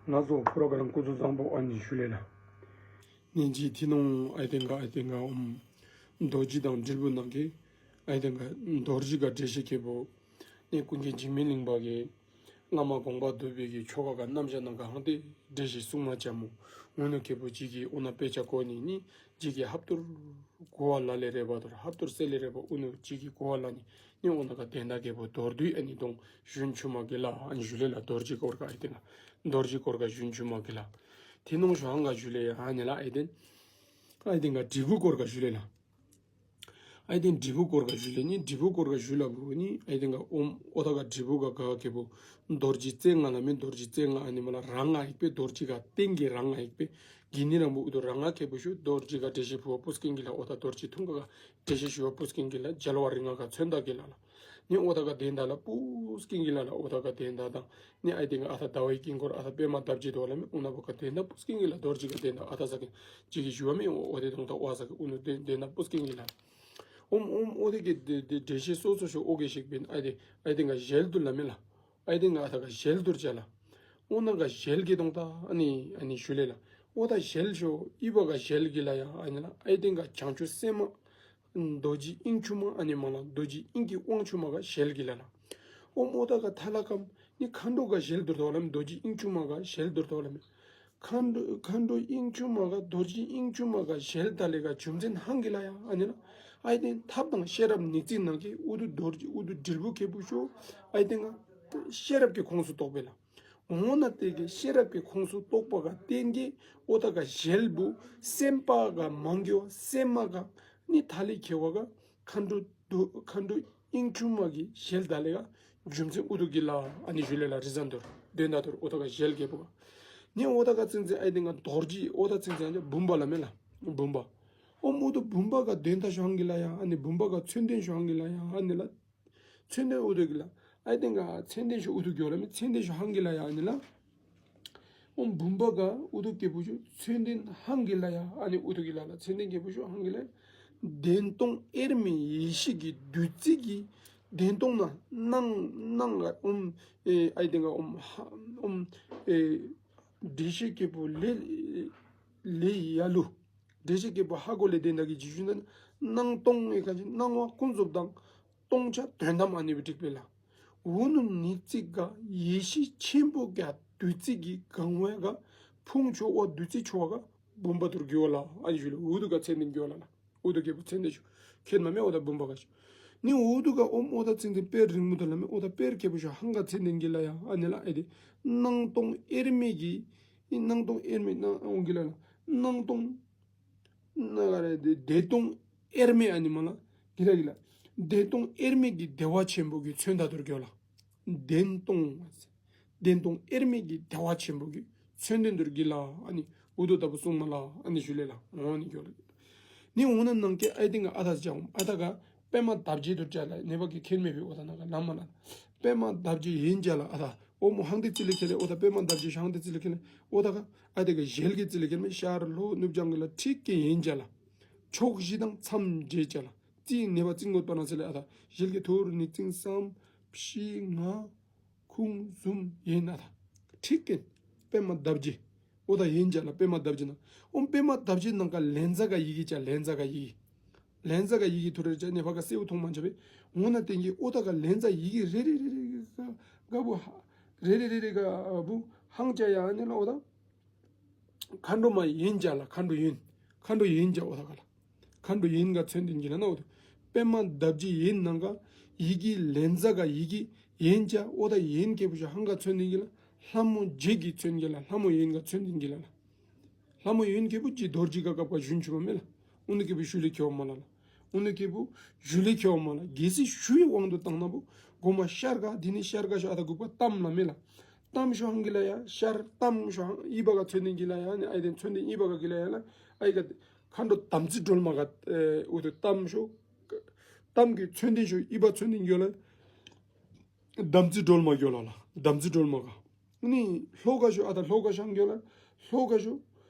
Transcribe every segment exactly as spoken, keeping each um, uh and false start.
ང་ཚོ་པོ་རོ་གརམ་སྐུ་གཟུགས་བཟང་པོ། ཨ་ནི་ཞུ་ལེ་ལ། ནི་ཇི་ཐི་ནོང་ཨའི་ཏེན་ག་ཨའི་ཏེན་ག་ཨོམ་རྡོ་རྗེ་དང་དྲིལ་བུ་ནང་གི་ཨའི་ཏེན་ག་རྡོ་རྗེ་ག་འགྲེལ་བཤད་ཁེ་པོ་ནི་ཀུན་མཁྱེན་འཇིགས་མེད་གླིང་པ་གི་བླ་མ་དགོངས་པ་འདུས་པའི་གི་ཆོ་ག་ག་རྣམ་གཞག་ནང་ག་ཧང་ཏེ་འགྲེལ་བཤད་གསུང་མ་ཅ་མོ། འུ་ནུ་ཁེ་པོ་ཇི་གི་འོ་ན་དཔེ་ཆ་གོ་ནི་ནི་ཇི་གི་ཧབ་ཏུར་གོ་བ་ལ་ལེ་རེ་བ་དོར་ཧབ་ཏུར་སེ་ལེ་རེ་བ་འུ་ནུ་ཇི་གི་གོ་བ་ལ་ནི་ནི་འོ་ན་ག་དེན་ད་ཁེ་པོ་མདོར་བསྡུས་ཨ་ནི་དོང་ཞུན་ཆུ་མ་གི་ལ་ཨ་ནི་ཞུ་ལེ་ལ། རྡོ་རྗེ་སྐོར་ག་ཨའི་ཏེན་ག་རྡོ་རྗེ་སྐོར་ག་ཞུན་ཆུ་མ་གི་ལ། ཐི་ནོང་ཞུ་ཧང་ག་ཞུ་ལེ་ཡ་ཨ་ནི་ལ་ཨའི་ཏེན་ཨའི་ཏེན་ག་དྲིལ་བུ་སྐོར་ག་ཞུ་ལེ་ལ། ཨའི་ཏེན་དྲིལ་བུ་སྐོར་ག་ཞུ་ལེ་ནི་དྲིལ་བུ་སྐོར་ག་ཞུ་ལ་བུ་ནི་ཨའི་ཏེན་ག་ཨོམ་ཨོ་ཐ་ག་དྲིལ་བུ་ག་ག་ཁེ་པོ་རྡོ་རྗེ་རྩེ་ལྔ་ལ་མེ་རྡོ་རྗེ་རྩེ་ལྔ་ཨ་ནི་མ་ལ་རང་ང་ཡིག་པེ་རྡོ་རྗེ་ག་རྟེན་གི་རང་ང་ཡིག་པེ་གི་ནི་རང་བུ་འུ་དུ་རང་ང་ཁེ་པོ་ཞུ་རྡོ་རྗེ་ག་འགྲེལ་བཤད་ཕུ་བ་པུས་ཀིན་གི་ལ། ཨོ་ཐ་རྡོ་རྗེ་ཐུང་ག་ག་འགྲེལ་བཤད་ཞུ་བ་པུས་ཀིན་གི་ལ། རྒྱལ་བ་རིགས་ལྔ་ག་མཚོན་ད་གི་ལ་ལ། ནི་ཨོ་ཐ་ག་དེན་ད་ལ་པུས་ཀིན་གི་ལ་ལ། ཨོ་ཐ་ག་དེན་ད་དང་ནི་ཨའི་ཏེན་ག་ཨ་ཐ་ཟླ་བའི་དཀྱིལ་འཁོར་ཨ་ཐ་པདྨ་འདབ་བརྒྱད་དོ་ལ་མེ་འོ་ན་བུ་ག་དེན་ད་པུས་ཀིན་གི་ལ། རྡོ་རྗེ་ག་དེན་ད་ཨ་ཐ་ཟ་གི་ཇི་གི་ཞུ་བ་མེ་ཨོ་ཨོ་ཐེ་དོང་ད་ཨོ་ཨ་ཟ་གི་འུ་ནུ་དེན་དེན་ད་པུས་ཀིན་གི་ལ། ཨོམ་ཨོམ་ཨོ་ཐེ་གི་དེ་དེ་འགྲེལ་བཤད་སོ་སོ་ཞུ་ཨོ་གེ་ཤིག་པིན། ཨའི་ཏེན་ཨའི་ཏེན་ག་ཞལ་དུར་ལ་མེ་ལ། ཨའི་ཏེན་ག་ཨ་ཐ་ག་ཞལ་དུར་ཅ་ལ། ཨོ་ན་ག་ཞལ་གི་དོང་ད་ཨ་ནི་ཨ་ནི་ཞུ་ལེ་ལ། ཨོ་ཐ་ཞལ་ཞུ་ཨི་བ་ག་ཞལ་གི་ལ་ཡ་ཨ་ནི་ལ། ཨའི་ཏེན་ག་བྱང་ཆུབ་སེམས་མ་རྡོ་རྗེ་དབྱིངས་ཕྱུག་མ་ཨ་ནི་མ་ལ་རྡོ་རྗེ་དབྱིངས་ཀྱི་དབང་ཕྱུག་མ་ག་ཞལ་གི་ལ་ལ། ཨོམ་ཨོ་ཐ་ག་ཐ་ལ་ཀམ་ནི་མཁའ་འགྲོ་ག་ཞལ་དུར་དོ་ལ་མེ་རྡོ་རྗེ་དབྱིངས་ཕྱུག་མ་ག་ཞལ་དུར་དོ་ལ་མེ། མཁའ་འགྲོ་མཁའ་འགྲོ་དབྱིངས་ཕྱུག་མ་ག་རྡོ་རྗེ་དབྱིངས་ཕྱུག་མ་ག་ཞལ་ད་ལེ་ག་རྒྱུ་མཚན་ཧང་གི་ལ་ཡ་ཨ་ནི་ལ། ཨའི་ཏེན་ཐབས་དང་ཤེས་རབ་ཉིག་ཙིང་ནང་གི་ཨུ་ཐུ་རྡོ་རྗེ་ཨུ་ཐུ་དྲིལ་བུ་ཁེ་པུ་ཤོ་ཨའི་ཏེན་ག་ཤེས་རབ་ཀྱི་ཁོངས་སུ་གཏོགས་པེ་ལ། འོ་ན་དེ་གི་ཤེས་རབ་ཀྱི་ཁོངས་སུ་གཏོགས་པ་ག་བརྟེན་གི་ཨོ་ཐ་ག་ཞལ་བུ་སེམས་པ་ག་མང་གི་སེམས་མ་ག་ནི་ཐ་ལེ་ཁེ་བ་ག་མཁའ་འགྲོ་རྡོ་མཁའ་འགྲོ་དབྱིངས་ཕྱུག་མ་གི་ཞལ་ད་ལེ་ག་རྒྱུ་མཚན་ཨུ་ཐུ་གི་ལ་ཨ་ནི་ཞུ་ལེ་ལ། རི་ཟན་དུར་དོན་དག་དུར་ཨོ་ཐ་ག་ཞལ་གེ་པོ་ག་ནི་ཨོ་ཐ་ག་ཙིང་ཙིང་ཨའི་ཏེན་ག་རྡོ་རྗེ་ཨོ་ཐ་ཙིང་ཙིང་བུམ་པ་ལ་མེ་ལ་བུམ་པ། ཨོ་མོ་ཐུ་བུམ་པ་ག་དོན་དག་ཞུ་ཧང་གི་ལ་ཡ་ཨ་ནི་བུམ་པ་ག་མཚོན་དོན་ཞུ་ཧང་གི་ལ་ཡ་ཨ་ནི་ལ། མཚོན་དོན་ཨུ་ཐུ་གི་ལ། ཨའི་ཏེན་ག་མཚོན་དོན་ཞུ་ཨུ་ཐུ་གི་ལ་མེ་མཚོན་དོན་ཞུ་ཧང་གི་ལ་ཡ་ཨ་ནི་ལ། ཨོམ་བུམ་པ་ག་ཨུ་ཐུ་གེ་པུ་ཞུ་མཚོན་དོན་ཧང་གི་ལ་ཡ་ཨ་ནི་ཨུ་ཐུ་གི་ལ་ལ། མཚོན་དོན་གེ་པུ་ཞུ་ཧང་གི་ལ་ཡ། གདན་སྟོང་དབྱེར་མེད་ཡེ་ཤེས་ཀྱི་བདུད་རྩི་གི་གདན་སྟོང་ན་སྣང་སྣང་ག་ཨོམ་ཨེ་ཨའི་ཏེན་ག་ཨོམ་ཧ་ཨོམ་ཨེ་འགྲེལ་བཤད་གེ་པུ་ལེ་ལེ་ཡ་ལུ། འགྲེལ་བཤད་གེ་པུ་ཧ་གོ་ལེ་དེན་ད་གི་ཇི་ཞུ་ན་སྣང་སྟོང་ཨེ་ག་ཅི་སྣང་བ་ཀུན་རྫོབ་དང་སྟོང་ཆ་དོན་དམ་ཨ་ནི་བི་ཏིག་པེ་ལ། འོ་ནུ་ཉིག་ཙིང་ག་ཡེ་ཤེས་ཆེན་པོ་ག་བདུད་རྩི་གི་གང་བ་ག་ཕུང་ཆོ་བ་བདུད་རྩི་ཆོ་བ་ག་བུམ་པ་དུར་གི་ཝ་ལ་ཨ་ནི་ཞུ་ལེ། ཨུ་ཐུ་ག་མཚོན་དོན་གི་ཝ་ལ་ལ། ཨུ་ཐུ་གེ་པུ་མཚོན་དོན་ཞུ་ཁེན་མ་མེ་ཨོ་ཐ་བུམ་པ་ག་ཞུ། ནི་ཨུ་ཐུ་ག་ཨོམ་ཨོ་ཐ་ཙིང་ཙིང་དཔེ་རིང་མོ་ཐ་ལ་མེ་ཨོ་ཐ་དཔེ་གེ་པུ་ཞུ་ཧང་ག་མཚོན་དོན་གི་ལ་ཡ་ཨ་ནི་ལ། ཨའི་ཏེན་སྣང་སྟོང་དབྱེར་མེད་ཀྱི་ཨི་སྣང་སྟོང་དབྱེར་མེད་སྣང་ཨོང་གི་ལ་ལ་སྣང་སྟོང་ན་ག་རེ་དེ་བདེ་སྟོང་དབྱེར་མེད་ཨ་ནི་མ་ལ་གི་ལ་གི་ལ། བདེ་སྟོང་དབྱེར་མེད་ཀྱི་བདེ་བ་ཆེན་པོ་གི་མཚོན་དོན་དུར་གི་ཝ་ལ། བདེ་སྟོང་བདེ་སྟོང་དབྱེར་མེད་ཀྱི་བདེ་བ་ཆེན་པོ་གི་མཚོན་དོན་དུར་གི་ལ་ཨ་ནི་ཨུ་ཐུ་ད་བུ་གསུང་མ་ལ་ཨ་ནི་ཞུ་ལེ་ལ་ཨོ་ནི་གི་ཝ་ལ། ནི་འོ་ན་ནང་གི་ཨའི་ཏེན་ག་ཨ་ཐ་ཅ་ཨོམ་ཨ་ཐ་ག་པདྨ་འདབ་བརྒྱད་དུར་ཅ་ལ་ནེ་བ་གི་ཁེན་མེ་བི་ཨོ་ཐ་ན་ག་ལ་མ་ལ། པདྨ་འདབ་བརྒྱད་ཡན་ཅ་ལ་ཨ་ཐ། ཨོ་མོ་ཧང་ཏེ་ཙི་ལེ་ཁེ་ལེ་ཨོ་ཐ་པདྨ་འདབ་བརྒྱད་ཤང་ཏེ་ཙི་ལེ་ཁེ་ལེ་ཨོ་ཐ་ག་ཨའི་ཏེན་ག་ཞལ་གི་ཙི་ལེ་ཁེ་ལེ་མེ་ཤར་ལྷོ་ནུབ་བྱང་གི་ལ་ཁྲིག་གེ་ཡན་ཅ་ལ། ཕྱོགས་བཞི་དང་མཚམས་བརྒྱད་ཅ་ལ། ཙི་ནེ་བ་ཙིང་གོ་པ་ན་ཙི་ལེ་ཨ་ཐ། ཞལ་གི་ཐུར་ཉིག་ཙིང་སམ་བཞི་ང་ཁུང་ཟུམ་ཡན་ཨ་ཐ། ཁྲིག་གེ་པདྨ་འདབ་བརྒྱད། ཨོ་ཐ་ཡན་ཅ་ལ་པདྨ་འདབ་བརྒྱད་ན། ཨོམ་པདྨ་འདབ་བརྒྱད་ནང་ག་ལན་ཛ་ག་ཡི་གེ་ཅ་ལན་ཛ་ག་ཡི་གེ། ལན་ཛ་ག་ཡི་གེ་ཐུར་རེ་ཅ་ནེ་བ་ག་སེའུ་ཐོང་མ་ཅ་བེ། འོ་ན་དེ་གི་ཨོ་ཐ་ག་ལན་ཛ་ཡི་གེ་རེ་རེ་རེ་རེ་ག་ག་བུ་ཧ་རེ་རེ་རེ་རེ་ག་བུ་ཧང་ཅ་ཡ་ནི་ལ་ཨོ་ཐ། མཁའ་འགྲོ་མ་ཡན་ཅ་ལ་མཁའ་འགྲོ་ཡན། མཁའ་འགྲོ་ཡན་ཅ་ཨོ་ཐ་ག་ལ། མཁའ་འགྲོ་ཡན་ག་མཚོན་དོན་གི་ལ་ན་ཨོ་ཐ། པདྨ་འདབ་བརྒྱད་ཡན་ནང་ག་ཡི་གེ་ལན་ཛ་ག་ཡི་གེ་ཡན་ཅ་ཨོ་ཐ་ཡན་གེ་བུ་ཞུ་ཧང་ག་མཚོན་དོན་གི་ལ། ལྷ་མོ་བརྒྱད་ཀྱི་མཚོན་གི་ལ་ལྷ་མོ་ཡན་ག་མཚོན་དོན་གི་ལ་ལ། ལྷ་མོ་ཡན་ཁེ་པུ་ཇི་རྡོ་རྗེ་ག་གབ་ག་ཞུན་ཆུ་མ་མེ་ལ། ཨུ་ནུ་ཁེ་པུ་ཞུ་ལེ་ཁེ་བ་མ་ལ་ལ། ཨུ་ནུ་ཁེ་པུ་ཞུ་ལེ་ཁེ་བ་མ་ལ། གལ་སྲིད་ཞུ་བའི་དབང་དུ་བཏང་ན་བུ་གོ་མ་ཤར་ག་དེ་ནི་ཤར་ག་ཞུ་ཨ་ཐ་གུ་པ་གཏམ་ལ་མེ་ལ། གཏམ་ཞུ་ཧང་གི་ལ་ཡ་ཤར་གཏམ་ཞུ་ཧང་ཨི་བ་ག་མཚོན་དོན་གི་ལ་ཡ་ནི་ཨའི་དེ་མཚོན་དོན་ཨི་བ་ག་གི་ལ་ཡ་ལ། ཨའི་ག་མཁའ་འགྲོ་དམ་ཚིག་སྒྲོལ་མ་ག་ཨུ་ཐུ་གཏམ་ཞུ། གཏམ་གི་མཚོན་དོན་ཞུ་ཨི་བ་མཚོན་དོན་གི་ལ། དམ་ཚིག་སྒྲོལ་མ་གི་ལ་ལ་དམ་ཚིག་སྒྲོལ་མ་ག། ནི་ལྷོ་ག་ཞུ་ཨ་ཐ་ལྷོ་ག་ཤང་གི་ལ། ལྷོ་ག་ཞུ་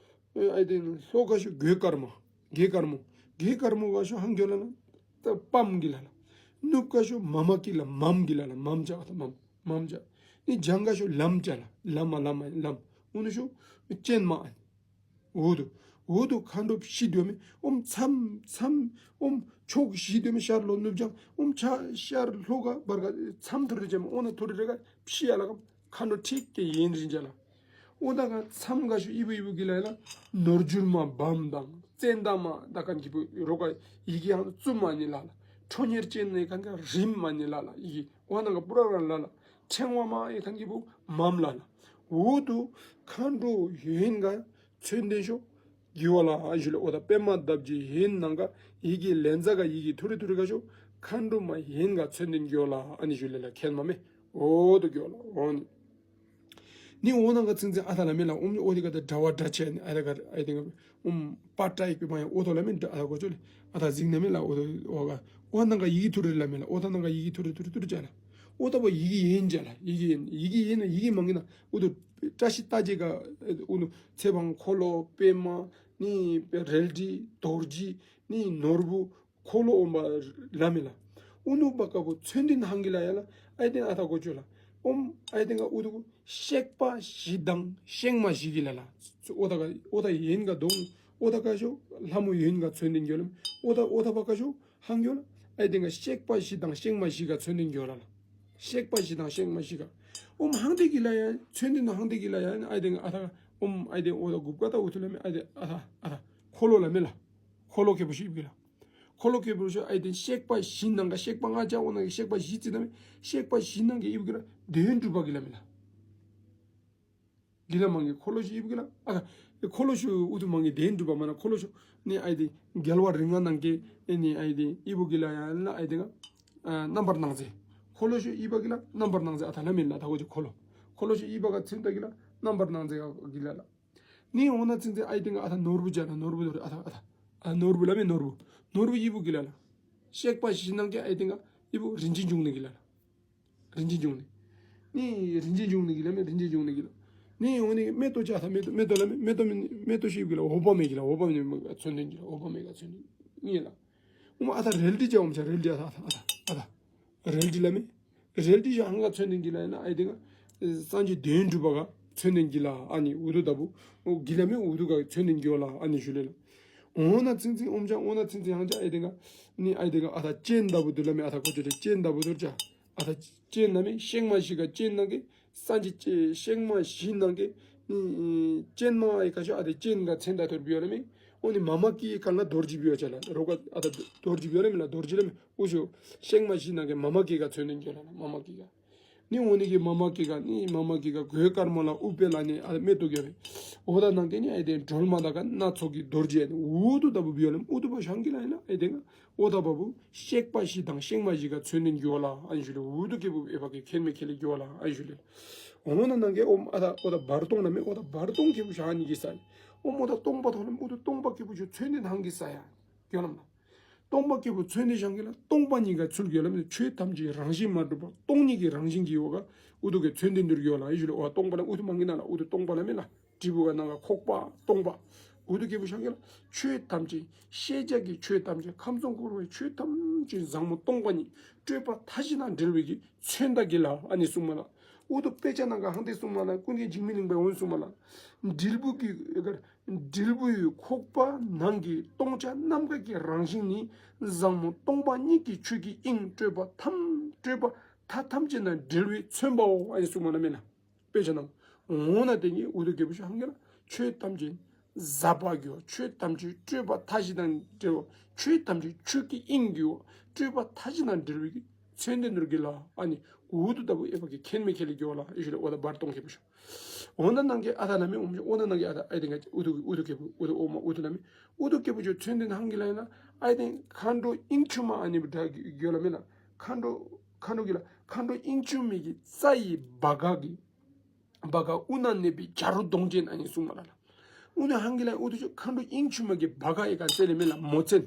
ཨའི་དེ་ལྷོ་ག་ཞུ་གོས་དཀར་མོ། གོས་དཀར་མོ། གོས་དཀར་མོ་ག་ཞུ་ཧང་གི་ལ་ལ། ད་པམ་གི་ལ་ལ། ནུབ་ག་ཞུ་མ་མ་གི་ལ་མམ་གི་ལ་ལ་མམ་ཅ་ཨ་ཐ་མམ་མམ་ཅ། ནི་བྱང་ག་ཞུ་ལམ་ཅ་ལ་ལམ་མ་ལམ་མ་ལམ། ཨུ་ནུ་ཤོ་ཅན་མ་ཨ་ནི། འོ་དུ་འོ་དུ་མཁའ་འགྲོ་བཞི་སྡོད་མི་ཨོམ་མཚམས་མཚམས་ཨོམ་ཕྱོགས་བཞི་སྡོད་མི་ཤར་ལྷོ་ནུབ་བྱང་ཨོམ་ཆ་ཤར་ལྷོ་ག་བར་ག་མཚམས་ཐུར་རེ་ཅན་མ་ཨོ་ན་ཐུར་རེ་ག་ཕྱི་ཡ་ལ་གམ་མཁའ་འགྲོ་ཁྲིག་གེ་ཡན་རིན་ཅ་ལ། ཨོ་ད་ག་མཚམས་ག་ཤོ་ཨི་བུ་ཨི་བུ་གི་ལ་ཡ་ལ་ནོར་འཇུར་མ་བམ་དང་ཙན་དན་མ་ད་མཁན་གི་བུ་རོ་ག་ཡི་གེ་ཧང་བཙུམ་མ་ནི་ལ་ལ། ཁྲོ་གཉེར་ཅན་ནི་མཁན་ག་རིམ་མ་ནི་ལ་ལ་ཡི་གེ་ཨོ་ན་ག་པུ་ར་ར་ལ་ལ། ཕྲེང་བ་མ་ཡི་མཁན་གི་བུ་མམ་ལ་ལ། འོ་དུ་མཁའ་འགྲོ་ཡན་ག་མཚོན་དོན་ཤོ་གི་བ་ལ་ཨ་ནི་ཞུ་ལེ། ཨོ་ད་པདྨ་འདབ་བརྒྱད་ཡན་ནང་ག་ཡི་གེ་ལན་ཚ་ག་ཡི་གེ་ཐུར་རེ་ཐུར་རེ་ག་ཤོ་མཁའ་འགྲོ་མ་ཡན་ག་མཚོན་དོན་གི་བ་ལ་ཨ་ནི་ཞུ་ལེ་ལ་མཁྱེན་མ་མེ། འོ་དུ་གི་བ་ལ་ཨོ་ནི། ནི་འོ་ན་ག་ཚིང་ཚིང་ཨ་ཐ་ལ་མེ་ལ་ཨོམ་ཨོ་དི་ག་ད་དྲ་བ་དྲ་ཆེ་ནི་ཨ་ད་ག་ཨ་དེ་ག་ཨོམ་པ་ཏྲ་ཡི་པི་མ་ཡ་ཨོ་ཐོ་ལ་མེ་ཨ་ད་གོ་ཅོ་ལེ། ཨ་ད་ཟིང་ན་མེ་ལ་ཨོ་ཐོ་ཨོ་ག་ཨོ་ན་ག་ཡི་གེ་ཐུར་རེ་ལ་མེ་ལ་ཨོ་ཐ་ན་ག་ཡི་གེ་ཐུར་རེ་ཐུར་རེ་ཐུར་རེ་ཅ་ལ། ཨོ་ད་བ་ཡི་གེ་ཡན་ཅ་ལ་ཡི་གེ་ཡན་ཡི་གེ་ཡན་ན་ཡི་གེ་མང་གི་ན་ཨོ་དུ་བཀྲ་ཤིས་རྟགས་བརྒྱད་ག་ཨོ་ནུ་ཚེ་འཕང་འཁོར་ལོ་པདྨ་ནི་རལ་གྲི་རྡོ་རྗེ་ནི་ནོར་བུ་འཁོར་ལོ་ཨོམ་པ་ལ་མེ་ལ། ཨུ་ནུ་བ་ཀ་བུ་མཚོན་དོན་ཧང་གི་ལ་ཡ་ལ། ཨའི་ཏེན་ཨ་ཐ་གོ་ཅོ་ལ། ཨོམ་ཨའི་ཏེན་ག་ཨུ་ཐུ་གུ་གཤེགས་པ་བཞི་དང་བཤེགས་མ་བཞི་གི་ལ་ལ། ཨོ་ཐ་ག་ཨོ་ཐ་ཡན་ག་དོང་། ཨོ་ཐ་ག་ཤོ་ལྷ་མོ་ཡན་ག་མཚོན་དོན་གྱོ་ལ། ཨོ་ཐ་ཨོ་ཐ་བ་ཀ་ཤོ་ཧང་གྱོ་ལ། ཨའི་ཏེན་ག་གཤེགས་པ་བཞི་དང་བཤེགས་མ་བཞི་ག་མཚོན་དོན་གྱོ་ལ་ལ། གཤེགས་པ་བཞི་དང་བཤེགས་མ་བཞི་ག། ཨོམ་ཧང་ཏེ་གི་ལ་ཡ་མཚོན་དོན་ཧང་ཏེ་གི་ལ་ཡ་ཨའི་ཏེན་ག་ཨ་ཐ་ཨོམ་ཨའི་ཏེན་ཨོ་ཐ་གུབ་ཀ་ཏ་ཨུ་ཐུ་ལ་མེ་ཨའི་ཏེན་ཨ་ཐ་ཨ་ཐ་འཁོར་ལོ་ལ་མེ་ལ། འཁོར་ལོ་ཁེ་པུ་ཤི་ཨིབ་གི་ལ། འཁོར་ལོ་ཁེ་པུ་ཤི་ཨའི་ཏེན་གཤེགས་པ་བཞི་ནང་ག་གཤེགས་པ་ལྔ་ཅ་འོ་ན་གི་གཤེགས་པ་བཞི་ཙི་ན་མེ་གཤེགས་པ་བཞི་ནང་གི་ཨིབ་གི་ལ་དོན་གྲུབ་པ་གི་ལ་མེ་ལ། གི་ལ་མང་གི་འཁོར་ལོ་ཤི་ཨིབ་གི་ལ་ཨ་ཁ། འཁོར་ལོ་ཤི་ཨུ་ཐུ་མང་གི་དོན་གྲུབ་པ་མ་ན་འཁོར་ལོ་ཤི་ནི་ཨའི་ཏེན་རྒྱལ་བ་རིགས་ལྔ་ནང་གི་ཨེ་ནི་ཨའི་ཏེན་ཨིབ་གི་ལ་ཡ་ལ་ཨའི་ཏེན་ག་རྣམ་པར་སྣང་མཛད། འཁོར་ལོ་ཤི་ཨིབ་གི་ལ་རྣམ་པར་སྣང་མཛད་ཨ་ཐ་ལ་མེ་ལ་ཐ་གོ་ཅི་འཁོར་ལོ། འཁོར་ལོ་ཤི་ཨིབ་ག་ཚིན་ཐ་གི་ལ་རྣམ་པར་སྣང་མཛད་ག་གི་ལ་ལ། ནི་འོ་ན་ཚིང་ཚིང་ཨའི་ཏེན་ག་ཨ་ཐ་ནོར་བུ་ཅ་ལ་ནོར་བུ་ནོར་བུ་ཨ་ཐ་ཨ་ཐ། ཨ་ནོར་བུ་ལ་མེ་ནོར་བུ། ནོར་བུ་ཨི་བུ་གི་ལ་ལ། གཤེགས་པ་བཞི་ནང་གི་ཨའི་ཏེན་ག་ཨི་བུ་རིན་ཆེན་འབྱུང་གནས་གི་ལ་ལ། རིན་ཆེན་འབྱུང་གནས། ནི་རིན་ཆེན་འབྱུང་གནས་གི་ལ་མེ་རིན་ཆེན་འབྱུང་གནས་གི་ལ། ནི་འོ་ནི་མེ་ཏོག་ཅ་ཐ་མེ་ཏོག་མེ་ཏོག་ལ་མེ་མེ་ཏོག་མེ་མེ་ཏོག་ཤི་ཨི་བུ་གི་ལ་འོ་བ་མེ་གི་ལ་འོ་བ་མེ་མཚོན་དོན་གི་ལ་འོ་བ་མེ་ག་མཚོན་དོན་གི་ལ། འོ་མ་ཨ་ཐ་རལ་གྲི་ཅ་འོ་མ་ཅ་རལ་གྲི་ཨ་ཐ་ཨ་ཐ་ཨ་ཐ་ཨ་ཐ། རལ་གྲི་ལ་མེ། རལ་གྲི་ཤ་ཧང་ག་མཚོན་དོན་གི་ལ་ཡ་ན་ཨའི་ཏེན་ག་སངས་རྒྱས་དོན་གྲུབ་པ་ག་མཚོན་དོན་གི་ལ་ཨ་ནི་ཨུ་ཐུ་ད་བུ་ཨོ་གི་ལ་མེ་ཨུ་ཐུ་ག་མཚོན་དོན་གྱོ་ལ་ཨ་ནི་ཞུ་ལེ་ལ། འོ་ན་ཚིང་ཚིང་ཨོམ་ཅ་འོ་ན་ཚིང་ཚིང་ཧང་ཅ་ཨའི་ཏེན་ག་ནི་ཨའི་ཏེན་ག་ཨ་ཐ་ཅན་ད་བུ་དུ་ལ་མེ་ཨ་ཐ་གོ་ཅོ་ཅན་ད་བུ་དུ་ཅ་ཨ་ཐ་ཅན་ན་མེ་བཤེགས་མ་བཞི་ག་ཅན་ན་གི་སངས་རྒྱས་བཤེགས་མ་བཞི་ནང་གི་ནི་ཅན་མ་ཨའི་ཀ་ཤོ་ཨ་ཐ་ཅན་ག་མཚན་ད་ཐོར་བི་ཡོ་ལ་མེ། འོ་ནི་མ་མ་ཀི་ཀ་ན་རྡོ་རྗེ་བི་ཡོ་ཅ་ལ་རོ་ག་ཨ་ཐ་རྡོ་རྗེ་བི་ཡོ་ལ་མེ་ལ་རྡོ་རྗེ་ལ་མེ། འུ་ཤོ་བཤེགས་མ་བཞི་ནང་གི་མ་མ་ཀི་ཀ་མཚོན་དོན་གྱོ་ལ་ལ་མ་མ་ཀི་ཀ། ནི་འོ་ནི་གི་མ་མ་ཀི་ཀ་ནི་མ་མ་ཀི་ཀ་གོས་དཀར་མོ་ལ་ཨུ་པེ་ལ་ནི་ཨ་མེ་ཏོག་གྱོ་རེ། འོ་ཐ་ནང་གི་ནི་ཨའི་ཏེན་སྒྲོལ་མ་དག་ག་སྣ་ཚོགས་ཀྱི་རྡོ་རྗེ་ནི་ཨུ་ཐུ་ད་བུ་བི་ཡོ་ལ་མེ་ཨུ་ཐུ་བ་ཤང་གི་ལ་ཡ་ན་ཨའི་ཏེན་ག་ཨོ་ཐ་བ་བུ་གཤེགས་པ་བཞི་དང་བཤེགས་མ་བཞི་ག་མཚོན་དོན་གྱོ་ལ་ཨ་ནི་ཞུ་ལེ། ཨུ་ཐུ་ཁེ་པུ་ཨེ་བ་ཀི་མཁྱེན་མེ་ཁེ་ལེ་གྱོ་ལ་ཨ་ནི་ཞུ་ལེ། འོ་ན་ནང་གི་ཨོམ་ཨ་ཐ་ཨོ་ཐ་བར་སྟོང་ལ་མེ་ཨོ་ཐ་བར་སྟོང་ཁེ་པུ་ཤ་ཧང་ནི་གི་ས་ཡ། ཨོམ་ཨོ་ཐ་སྟོང་པ་ཐོག་ལ་མེ་ཨུ་ཐུ་སྟོང་པ་ཁེ་པུ་ཤོ་མཚོན་དོན་ཧང་གི་ས་ཡ། གྱོ་ལ་མ། སྟོང་པ་ཁེ་པུ་མཚོན་དོན་ཤང་གི་ལ་སྟོང་པ་ཉིད་ག་ཚུལ་གྱོ་ལ་མེ་ཆོས་ཐམས་ཅད་རང་བཞིན་མ་གྲུབ་པ་སྟོང་ཉིད་ཀྱི་རང་བཞིན་གྱི་འོ་ག་ཨུ་ཐུ་གི་མཚོན་དོན་དུར་གྱོ་ལ་ཨི་ཞུ་ལེ། འོ་སྟོང་པ་ལ་ཨུ་ཐུ་མང་གི་ན་ལ་ཨུ་ཐུ་སྟོང་པ་ལ་མེ་ལ། དྲིལ་བུ་ག་ནང་ག་ཁོག་པ་སྟོང་པ། ཨུ་ཐུ་ཁེ་པུ་ཤང་གི་ལ་ཆོས་ཐམས་ཅད་ཤེས་བྱ་གི་ཆོས་ཐམས་ཅད་ཁམས་གསུམ་འཁོར་བའི་ཆོས་ཐམས་ཅད་ཟང་མོ་སྟོང་པ་ཉིད་སྤྲོས་པ་མཐའ་བཞི་དང་བྲལ་བའི་གི་མཚོན་ད་གི་ལ་ཨ་ནི་གསུང་མ་ལ། ཨུ་ཐུ་དཔེ་ཆ་ནང་ག་ཧང་ཏེ་གསུང་མ་ལ་ཀུན་མཁྱེན་འཇིགས་མེད་གླིང་པའི་འོན་གསུང་མ་ལ། དྲིལ་བུ་གི་དྲིལ་བུའི་ཁོག་པ་ནང་གི་སྟོང་ཆ་རྣམ་དག་གི་རང་བཞིན་ནི་ཟང་མོ་སྟོང་པ་ཉིད་ཀྱི་ཆོས་ཀྱི་དབྱིངས་སྤྲོས་པ་ཐམས་སྤྲོས་པ་མཐའ་ཐམས་ཅད་དང་བྲལ་བའི་མཚོན་པའོ་ཨ་ནི་གསུང་མ་ལ་མེ་ལ། དཔེ་ཆ་ནང་། འོ་ན་དེ་ཉིད་ཨུ་ཐུ་ཁེ་པུ་ཤང་གི་ལ་ཆོས་ཐམས་ཅད་ཟབ་པ་གྱོ། ཆོས་ཐམས་ཅད་སྤྲོས་པ་མཐའ་བཞི་དང་བྲལ་བ། ཆོས་ཐམས་ཅད་ཆོས་ཀྱི་དབྱིངས་གྱོ། སྤྲོས་པ་མཐའ་བཞི་དང་བྲལ་བའི་གི་མཚོན་དོན་དུར་གྱོ་ལ་ཨ་ནི་ཨུ་ཐུ་ད་བུ་ཨེ་བ་ཀི་མཁྱེན་མེ་ཁེ་ལེ་གྱོ་ལ་ཨི་ཞུ་ལེ། འོ་ཐ་བར་སྟོང་ཁེ་པུ་ཤོ། འོ་ན་ནང་གི་ཨ་ཐ་ལ་མེ་ཨོམ་ཤོ་འོ་ན་ནང་གི་ཨ་ཐ་ཨའི་ཏེན་ག་ཨུ་ཐུ་ཨུ་ཐུ་ཁེ་པུ་ཨུ་ཐུ་ཨོ་མ་ཨུ་ཐུ་ལ་མེ། ཨུ་ཐུ་ཁེ་པུ་ཤོ་མཚོན་དོན་ཧང་གི་ལ་ཡ་ན་ཨའི་ཏེན་མཁའ་འགྲོ་དབྱིངས་ཕྱུག་མ་ཨ་ནི་བུ་དྲ་གྱོ་ལ་མེ་ལ། མཁའ་འགྲོ་མཁའ་འགྲོ་གི་ལ་མཁའ་འགྲོ་དབྱིངས་ཕྱུག་མའི་གི་རྩ་ཡི་བ་ག་གི་བ་ག་དབུས་ན་གནས་པའི་བྱ་རོག་གདོང་ཅན་ཨ་ནི་གསུང་མ་ལ་ལ། ཨུ་ནུ་ཧང་གི་ལ་ཨུ་ཐུ་ཤོ་མཁའ་འགྲོ་དབྱིངས་ཕྱུག་མ་གི་བ་ག་ཨེ་ག་ཟེར་ལེ་མེ་ལ་མོ་ཙན།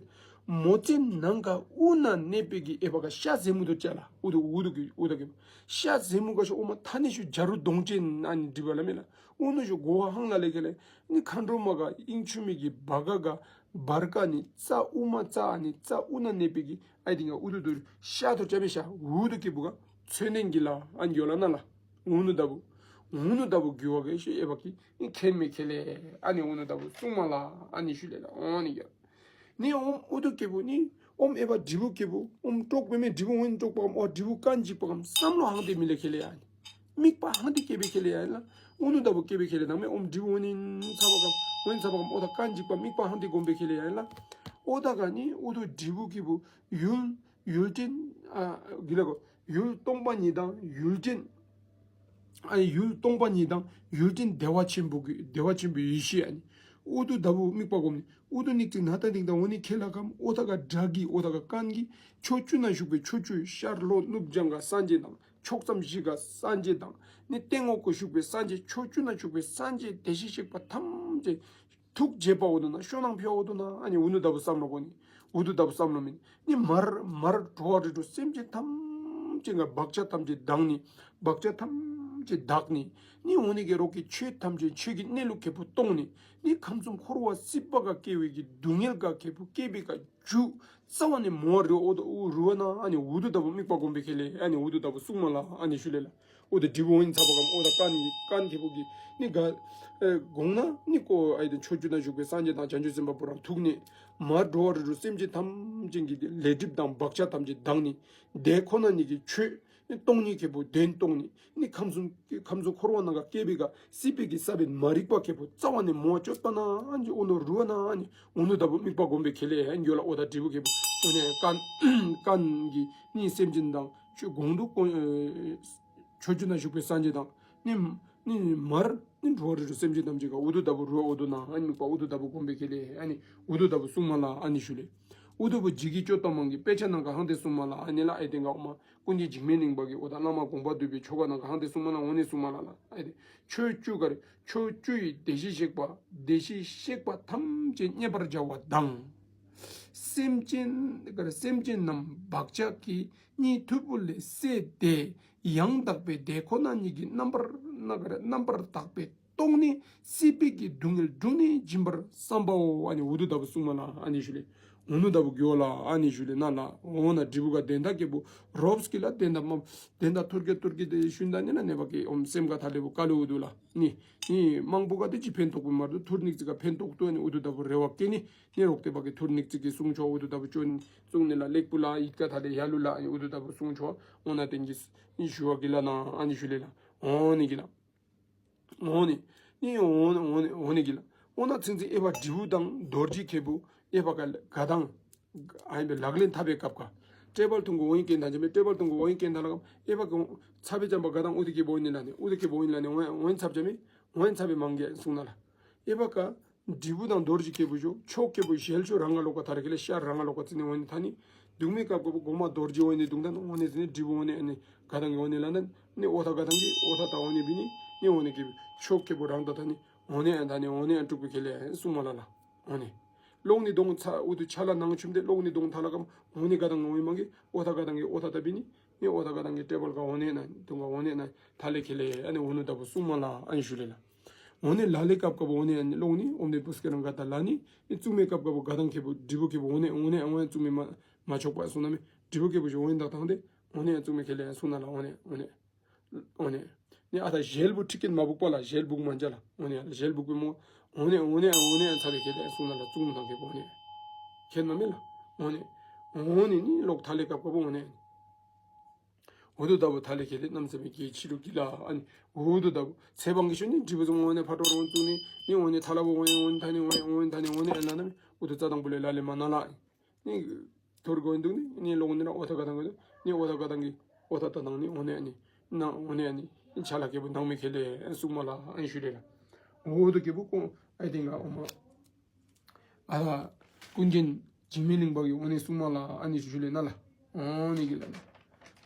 མོ་ཙན་ནང་ག་དབུས་ན་གནས་པའི་གི་ཨེ་བ་ག་ཤ་ཟེ་མུ་དུར་ཅ་ལ། ཨུ་ཐུ་ཨུ་ཐུ་གི་ཨུ་ཐུ་གི་ཤ་ཟེ་མུ་ག་ཤོ་ཨོ་མ་ཐ་ནི་ཤོ་བྱ་རོག་གདོང་ཅན་ཨ་ནི་འདྲི་བ་ལ་མེ་ལ། ཨུ་ནུ་ཤོ་གོ་བ་ཧང་ལ་ལེ་ག་ལེ། ནི་མཁའ་འགྲོ་མ་ག་དབྱིངས་ཕྱུག་མའི་གི་བ་ག་ག་བར་ཀ་ནི་རྩ་དབུ་མ་རྩ་ཨ་ནི་རྩ་དབུས་ན་གནས་པའི་གི་ཨའི་ཏེན་ག་ཨུ་ཐུ་དུར་ཤ་ཐུར་ཅ་མེ་ཤ་ཨུ་ཐུ་ཁེ་པུ་ག་མཚོན་དོན་གྱོ་ལ་ཨ་ནི་གྱོ་ལ་ན་ལ། ཨུ་ནུ་ད་བུ། ཨུ་ནུ་ད་བུ་གི་ཝ་གེ་ཤེ་ཨའི་བ་གི་ནི་ཁེན་མེ་ཁེ་ལེ། ཨ་ནི་ཨུ་ནུ་ད་བུ་སྲུང་མ་ལ་ཨ་ནི་ཞུ་ལེ་ལ། ཨོ་ནི་གི་ནི་ཨོམ་ཨུ་ཐུ་ཁེ་བུ་ནི་ཨོམ་ཨའི་བ་དྲིལ་བུ་ཁེ་བུ་ཨོམ་དཀྲོག་པའི་མེ་དྲིལ་བུ་འོན་དཀྲོག་པ་གམ་ཨོ་དྲིལ་བུ་ཀན་ཅིག་པ་གམ་བསམ་བློ་ཧང་ཏེ་མི་ལེ་ཁེ་ལེ་ཡ་ནི། དམིགས་པ་ཧང་ཏེ་སྐྱེ་བེ་ཁེ་ལེ་ཡ་ལ། ཨུ་ནུ་ད་བུ་སྐྱེ་བེ་ཁེ་ལེ་ནང་མེ་ཨོམ་དྲིལ་བུ་འོན་ཚ་བ་གམ་འོན་ཚ་བ་གམ་ཨོ་ད་ཀན་ཅིག་པ་དམིགས་པ་ཧང་ཏེ་སྒོམ་བེ་ཁེ་ལེ་ཡ་ལ། ཨོ་ད་ག་ནི་ཨུ་ཐུ་དྲིལ་བུ་ཁེ་བུ་ཡུལ་ཡུལ་ཅན་ཨ་གི་ལ་གོ་ཡུལ་སྟོང་པ་ཉིད་དང་ཡུལ་ཅན། ཨ་ཡུལ་སྟོང་པ་ཉིད་དང་ཡུལ་ཅན་བདེ་བ་ཆེན་པོ་གི་བདེ་བ་ཆེན་པོའི་ཡེ་ཤེས་ཨ་ནི། ཨུ་ཐུ་ད་བུ་དམིགས་པ་སྒོམ་ནི། ཨུ་ཐུ་ནིག་ཅིག་ན་ད་དིང་ད་འོ་ནི་ཁེ་ལ་ཀམ་ཨོ་ཐ་ག་དྲག་གི་ཨོ་ཐ་ག་ཀན་གི་ཕྱོགས་བཅུ་ན་བཞུགས་པའི་ཕྱོགས་བཅུའི་ཤར་ལྷོ་ནུབ་བྱང་ག་སངས་རྒྱས་དང་ཕྱོགས་མཚམས་བཞི་ག་སངས་རྒྱས་དང་ནི་སྟེང་འོག་གི་བཞུགས་པའི་སངས་རྒྱས་ཕྱོགས་བཅུ་ན་བཞུགས་པའི་སངས་རྒྱས་བདེ་གཤེགས་གཤེགས་པ་ཐམས་ཅད་ཐུགས་རྗེ་པ་འོ་དོ་ན་ཤོ་ནང་ཕེ་འོ་དོ་ན་ཨ་ནི་ཨུ་ནུ་ད་བུ་བསམ་བློ་གོ་ནི། ཨུ་ཐུ་ད་བུ་བསམ་བློ་མེན་ནི་མར་མར་འགྲོ་བ་རིགས་དྲུག་སེམས་ཅན་ཐམས་ཅད་ག་བག་ཆགས་ཐམས་ཅད་དག་ནི། བག་ཆགས་ཐམས་ཅད་དག་ནི། ནི་འོ་ནི་གི་རོག་གི་ཆོས་ཐམས་ཅད་ཆོས་ཀྱི་གནས་ལུགས་ཁེ་བུ་སྟོང་ནི། ནི་ཁམས་གསུམ་འཁོར་བ་སྲིད་པ་ག་སྐྱེ་བའི་གི་སྡུག་བསྔལ་ག་ཁེ་བུ་སྐྱེ་བའི་ག་རྒྱུ་རྩ་བ་ནས་མོ་རུ་འོ་དོ་རུ་བ་ན་ཨ་ནི་ཨུ་ཐུ་ད་བུ་དམིགས་པ་སྒོམ་བེ་ཁེ་ལེ་ཨ་ནི་ཨུ་ཐུ་ད་བུ་སྲུང་མ་ལ་ཨ་ནི་ཞུ་ལེ་ལ། ཨུ་ཐུ་དྲིལ་བུ་འོན་ཚ་བ་གམ་ཨོ་ཐ་ཀན་གི་ཀན་ཁེ་བུ་གི་ནི་ག་ཨེ་དགོངས་ན་ནི་ཀོ་ཨའི་ཏེན་ཕྱོགས་བཅུ་ན་བཞུགས་པའི་སངས་རྒྱས་དང་བྱང་ཆུབ་སེམས་དཔའ་བུ་རང་ཐུག་ནི། མར་འགྲོ་བ་རིགས་དྲུག་སེམས་ཅན་ཐམས་ཅད་ཀྱི་ལས་སྒྲིབ་དང་བག་ཆགས་ཐམས་ཅད་དག་ནི། དེ་ཁོ་ན་ཉིད་ཀྱི་ཆོས་ནི་སྟོང་ཉིད་ཁེ་བུ་དོན་སྟོང་ནི། ནི་ཁམས་གསུམ་ཁམས་གསུམ་འཁོར་བ་ནང་ག་སྐྱེ་བའི་ག་སྲིད་པའི་གི་ས་བོན་མ་རིག་པ་ཁེ་བུ་རྩ་བ་ནས་མོ་ཅོད་པ་ན་ཨ་ནི་ཨུ་ནུ་རུ་བ་ན་ཨ་ནི་ཨུ་ནུ་ད་བུ་དམིགས་པ་སྒོམ་བེ་ཁེ་ལེ་ཨ་ནི་ཡོ་ལ། ཨོ་ཐ་དྲིལ་བུ་ཁེ་བུ་ཨོ་ནི་ཀན་ཀན་གི་ནི་སེམས་ཅན་དང་ཆོས་གོང་དུ་ཀོ་ཨེ་ཕྱོགས་བཅུ་ན་བཞུགས་པའི་སངས་རྒྱས་དང་ནི་ནི་མར་ནི་འགྲོ་བ་རིགས་དྲུག་སེམས་ཅན་ཐམས་ཅད་ག་ཨུ་ཐུ་ད་བུ་རུ་བ་འོ་དོ་ན་ཨ་ནི་དམིགས་པ་ཨུ་ཐུ་ད་བུ་སྒོམ་བེ་ཁེ་ལེ་ཨ་ནི་ཨུ་ཐུ་ད་བུ་སྲུང་མ་ལ་ཨ་ནི་ཞུ་ལེ། ཨུ་ཐུ་བུ་འཇིགས་ཀྱི་སྐྱོབ་པ་མང་གི་དཔེ་ཆ་ནང་ག་ཧང་ཏེ་སྲུང་མ་ལ་ཨ་ནི་ལ་ཨའི་ཏེན་ག་ཨོ་མ་ཀུན་མཁྱེན་འཇིགས་མེད་གླིང་པ་གི་ཨོ་ཐ་བླ་མ་དགོངས་པ་འདུས་པའི་ཆོ་ག་ནང་ག་ཧང་ཏེ་སྲུང་མ་ལ་འོ་ནི་སྲུང་མ་ལ་ལ་ཨའི་ཏེན་ཕྱོགས་བཅུ་ག་རེ་ཕྱོགས་བཅུ་ཡི་བདེ་གཤེགས་གཤེགས་པ་བདེ་གཤེགས་གཤེགས་པ་ཐམས་ཅད་མཉེས་པར་བྱ་བ་དང་། སེམས་ཅན་ག་རེ་སེམས་ཅན་རྣམས་བག་ཆགས་ཀྱིས་གཉིད་འཐུལ་པོ་ལས་སད་དེ་ཡང་དག་པའི་དེ་ཁོ་ན་ཉིད་ཀྱི་རྣམ་པར་ན་ག་རེ་རྣམ་པར་དག་པའི་སྟོང་ནི་སྲིད་པའི་གི་སྡུག་བསྔལ་དྲུངས་ནས་འབྱིན་པར་བསམ་པའོ། ཨ་ནི་ཨུ་ཐུ་ད་བུ་སྲུང་མ་ལ་ཨ་ནི་ཞུ་ལེ། ཨུ་ནུ་ད་བུ་གི་ཝ་ལ་ཨ་ནི་ཞུ་ལེ་ན་ལ། འོ་ན་དྲིལ་བུ་ག་དོན་དག་ཁེ་བུ་རོབ་སི་ཀི་ལ་དོན་དག་མ་དོན་དག་ཐུར་གེ་ཐུར་གེ་དེ་ཤུན་ད་ནི་ན་ནེ་བ་ཀེ་ཨོམ་སེམས་ག་ཐ་ལེ་བུ་ཀ་ལེ་ཨུ་ཐུ་ལ་ནི་ནི་མང་པོ་ག་དེ་ཅིག་ཕན་ཐོགས་པོ་མ་རུ་ཐུར་ནིག་ཙིག་ག་ཕན་ཐོགས་ཏོ་ཨ་ནི་ཨུ་ཐུ་ད་བུ་རེ་བ་ཀེ་ནི་ནི་རོག་དེ་བ་ཀེ་ཐུར་ནིག་ཙིག་གེ་སྲུང་ཆོག་ཨུ་ཐུ་ད་བུ་ཅོ་ནི་སྲུང་ནི་ལ་ལེགས་པོ་ལ་ཡིད་ཀ་ཐ་ལེ་ཡ་ལུ་ལ་ཨ་ནི་ཨུ་ཐུ་ད་བུ་སྲུང་ཆོག། འོ་ན་དེན་གི་ནི་ཞུ་བ་གི་ལ་ན་ཨ་ནི་ཞུ་ལེ་ལ། འོ་ནི་གི་ལ། འོ་ནི། ནི་འོ་ནི་འོ་ནི་འོ་ནི་གི་ལ། འོ་ན་ཚིང་ཚིང་ཨའི་བ་དྲིལ་བུ་དང་རྡོ་རྗེ་ཁེ་བུ་ཨའི་བ་ག་ག་དང་ཨའི་བའི་ལག་ལེན་འཐབ་པའི་སྐབས་ཀ་ཊེ་བལ་ཐུང་གི་འོ་ཡིན་ཀེན་ཐང་ཅེ་མེ་ཊེ་བལ་ཐུང་གི་འོ་ཡིན་ཀེན་ཐང་ལ་ཀམ་ཨའི་བ་ག་ཚ་བའི་ཅམ་པ་ག་དང་ཨུ་ཐུ་ཁེ་བུ་འོ་ནི་ལ་ནི་ཨུ་ཐུ་ཁེ་བུ་འོ་ནི་ལ་ནི་འོ་ཡིན་འོ་ཡིན་ཚབ་ཅེ་མེ་འོ་ཡིན་ཚབ་པའི་མང་གེ་སྲུང་ན་ལ། ཨའི་བ་ག་དྲིལ་བུ་དང་རྡོ་རྗེ་ཁེ་བུ་ཞོ་ཕྱོགས་ཁེ་བུ་ཞལ་ཆོ་རང་ང་ལོག་ག་ཐ་ར་ཁེ་ལེ་ཤར་རང་ང་ལོག་ག་ཙི་ནི་འོ་ནི་ཐ་ནི། དུག་མེ་སྐབས་ཀ་བུ་གོ་མ་རྡོ་རྗེ་འོ་ནི་དུང་ད་ནི་འོ་ནི་ཟེར་ནི་དྲིལ་བུ་འོ་ནི་ཨ་ནི་ག་དང་གི་འོ་ནི་ལ་ན་ནི་ཨོ་ཐ་ག་དང་གི་ཨོ་ཐ་ད་འོ་ནི་བི་ནི་ནི་འོ་ནི་ཁེ་བུ་ཕྱོགས་ཁེ་བུ་རང་ད་ཐ་ནི་འོ་ནི་ཨ་ཐ་ནི་འོ་ནི་ཨ་དྲུག་པོ་ཁེ་ལེ་སྲུང་མ་ལ་ལ་འོ་ནི། ལོག་ནི་དོང་ཚ་ཨུ་ཐུ་ཆ་ལ་ནང་ཆུམ་དེ་ལོག་ནི་དོང་ཐ་ལ་ཀམ་འོ་ནི་ག་དང་འོ་ནི་མང་གི་ཨོ་ཐ་ག་དང་གི་ཨོ་ཐ་ད་བི་ནི་ནི་ཨོ་ཐ་ག་དང་གི་ཊེ་བལ་ག་འོ་ནི་ན་དུང་ག་འོ་ནི་ན་ཐ་ལེ་ཁེ་ལེ་ཨ་ནི་ཨུ་ནུ་ད་བུ་སྲུང་མ་ལ་ཨ་ནི་ཞུ་ལེ་ལ། འོ་ནི་ལ་ལེ་སྐབས་ཀ་བུ་འོ་ནི་ཨ་ནི་ལོག་ནི་ཨོམ་དེ་བུ་སྐེ་རང་ག་ད་ལ་ནི་ནི་བཙུགས་མེ་སྐབས་ཀ་བུ་ག་དང་ཁེ་བུ་དྲིལ་བུ་ཁེ་བུ་འོ་ནི་འོ་ནི་ཨ་འོ་ནི་བཙུགས་མེ་མ་མ་ཆོག་པ་སྲུང་ན་མེ་དྲིལ་བུ་ཁེ་བུ་ཞོ་འོ་ནི་དང་དང་དེ་འོ་ནི་ཨ་བཙུགས་མེ་ཁེ་ལེ་ཨ་སྲུང་ན་ལ་འོ་ནི་འོ་ནི། འོ་ནི། ནི་ཨ་ད་ཞལ་བུ་ཁྲིག་ཀེན་མ་བུག་པ་ལ་ཞལ་བུག་མ་འཇལ་ལ། འོ་ནི་ཨ་ད་ཞལ་བུག་པེ་མོ། འོ་ནི་འོ་ནི་ཨ་འོ་ནི་ཨ་ཚ་བེ་ཁེ་ལེ་ཨ་སྲུང་ན་ལ་བཙུགས་མེ་དང་ཁེ་བུ་འོ་ནི། ཁེན་མ་མེ་ལ། འོ་ནི། འོ་ནི་ནི་ལོག་ཐ་ལེ་སྐབས་ཀ་བུ་འོ་ནི། ཨུ་ཐུ་ད་བུ་ཐ་ལེ་ཁེ་ལེ་གནམ་མེད་ས་མེད་གལ་ཆི་ལུ་གི་ལ་ཨ་ནི། ཨུ་ཐུ་ད་བུ་ཚེ་བང་གི་ཤུ་ནི་དྲིལ་བུ་བཙུགས་འོ་ནི་ཕ་ཏོ་རོང་བཙུགས་ནི་ནི་འོ་ནི་ཐ་ལ་བུ་འོ་ནི་འོ་ནི་ཐ་ནི་འོ་ནི་འོ་ནི་ཐ་ནི་འོ་ནི་ཨ་ན་ན་མེ་ཨུ་ཐུ་རྩ་དང་པོ་ལས་ལ་ལེ་མ་ན་ལ། ནི་ཐུར་གོ་འདུག་ནི་ནི་ལོག་ནི་ར་ཨོ་ཐ་ག་དང་གི་ནི་ཨོ་ཐ་ག་དང་གི་ཨོ་ཐ་ད་ནང་ནི་འོ་ནི་ཨ་ནི་ན་འོ་ནི་ཨ་ནི་ཆ་ལ་ཁེ་བུ་ནང་མེ་ཁེ་ལེ་ཨ་སྲུང་མ་ལ་ཨ་ནི་ཞུ་ལེ་ལ། ཨུ་ཐུ་ཁེ་བུ་ཀོང་ཨའི་ཏེན་ག་ཨོ་མ་ཨ་ཐ་ཀུན་མཁྱེན་འཇིགས་མེད་གླིང་པ་གི་འོ་ནི་སྲུང་མ་ལ་ཨ་ནི་ཞུ་ལེ་ན་ལ། འོ་ནི་གི་ལ་ནི་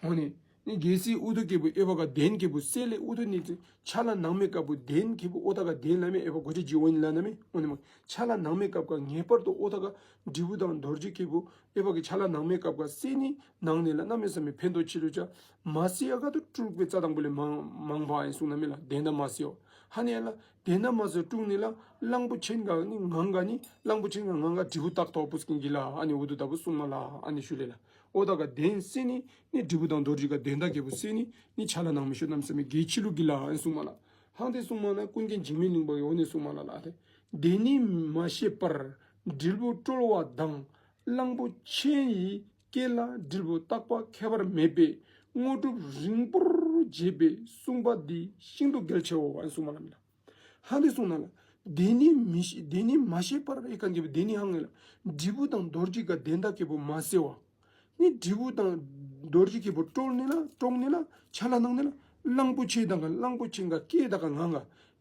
འོ་ནི། ནི་གལ་སྲིད་ཨུ་ཐུ་ཁེ་བུ་ཨའི་བ་ག་དོན་ཁེ་བུ་སེ་ལེ་ཨུ་ཐུ་ནི་ཆ་ལ་ནང་མེ་སྐབས་བུ་དོན་ཁེ་བུ་ཨོ་ཐ་ག་དོན་ལ་མེ་ཨའི་བ་གོ་ཅི་ཇི་འོ་ནི་ལ་ན་མེ་འོ་ནི་མ་ཆ་ལ་ནང་མེ་སྐབས་ག་ངེས་པར་དུ་ཨོ་ཐ་ག་དྲིལ་བུ་དང་རྡོ་རྗེ་ཁེ་བུ་ཨའི་བ་གི་ཆ་ལ་ནང་མེ་སྐབས་ག་སེ་ནི་ནང་ནི་ལ་གནམ་མེད་ས་མེད་ཕན་ཐོགས་ཆི་ལུ་ཅ་མ་སེ་ཨ་ག་དུ་དྲུག་པེ་རྩ་དང་པོ་ལས་མང་མང་བ་ཨིན་གསུང་ན་མེ་ལ་དོན་དག་མ་སེ་ཨོ་ཧ་ནི་ཨ་ལ་དོན་དག་མ་སེ་དྲུག་ནི་ལ་གླང་པོ་ཆེན་ག་ནི་ངང་ག་ནི་གླང་པོ་ཆེན་ག་ངང་ག་དྲིལ་བུ་བཏགས་ཐོག་པུས་ཀིན་གི་ལ་ཨ་ནི་ཨུ་ཐུ་ད་བུ་སྲུང་མ་ལ་ཨ་ནི་ཞུ་ལེ་ལ། ཨོ་ཐ་ག་དོན་སེ་ནི་ནི་དྲིལ་བུ་དང་རྡོ་རྗེ་ག་དོན་དག་ཁེ་བུ་སེ་ནི་ནི་ཆ་ལ་ནང་མེ་ཤོ་གནམ་མེད་ས་མེད་གལ་ཆི་ལུ་གི་ལ་ཨ་ནི་སྲུང་མ་ལ། ཧང་ཏེ་གསུངས་མ་ལ། ཀུན་མཁྱེན་འཇིགས་མེད་གླིང་པ་གིས་འོ་ནི་གསུངས་མ་ལ་ལགས། ཏེ་དེ་ནི་མ་ཤེས་པར་དྲིལ་བུ་བཀྲོལ་བ་དང་། གླང་པོ་ཆེ་ཡི་སྐེ་ལ་དྲིལ་བུ་བཏགས་པ་ཁྱད་པར་མེད་པས། དངོས་གྲུབ་རིང་པོར་བྱེད་པའི་གསུངས་པ་འདི་ཤིན་ཏུ་གལ་ཆེའོ། ཨ་ནི་གསུངས་མ་ལ་མེ་ལགས། ཧང་ཏེ་གསུངས་ན་ལགས། དེ་ནི་མི་ཤེས་དེ་ནི་མ་ཤེས་པར་ཨེ་ཁན་གི་དེ་ནི་ཧང་ངེ་ལགས། དྲིལ་བུ་དང་རྡོ་རྗེ་ག་གདན་དང་ཁེ་པོ་མ་སེ་བ། ནི་དྲིལ་བུ་དང་རྡོ་རྗེ་ཁེ་པོ་བཀྲོལ་ནི་ལ་བཀྲོལ་ནི་ལ་ཆ་ལ་ནང་ནི་ལ་གླང་པོ་ཆེ་དང་ག་གླང་པོ་ཆེ་ག་སྐེ་དང་ག་ངང་ག་